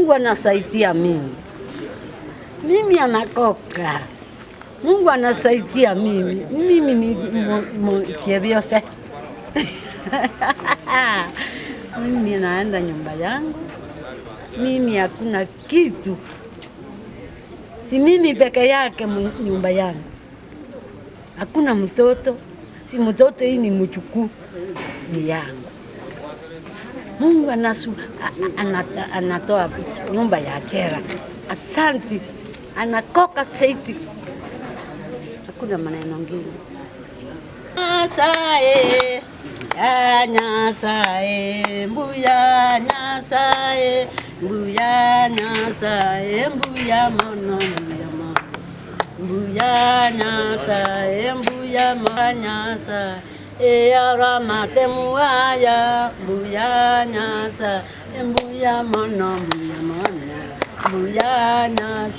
Mungu anasaidia mimi, mimi anakoka Mungu anasaidia mimi, mimi ni kivyose mimi naenda nyumba yangu, mimi hakuna kitu, si mimi peke yake nyumba yangu, hakuna mtoto, si mtoto hii ni mjukuu ni yangu. Mungu anasu, anatoa nyumba ya kera. Asanti, anakoka saiti, hakuna maneno ngine. Nyasaye ya Nyasaye mbuya Nyasaye mbuya Nyasaye mbuya mono mbuya mono mbuya Nyasaye mbuya mono Nyasaye Earamate aya mbuya Nyasaye mbuya mono mbuya mono mbuya Nyasaye.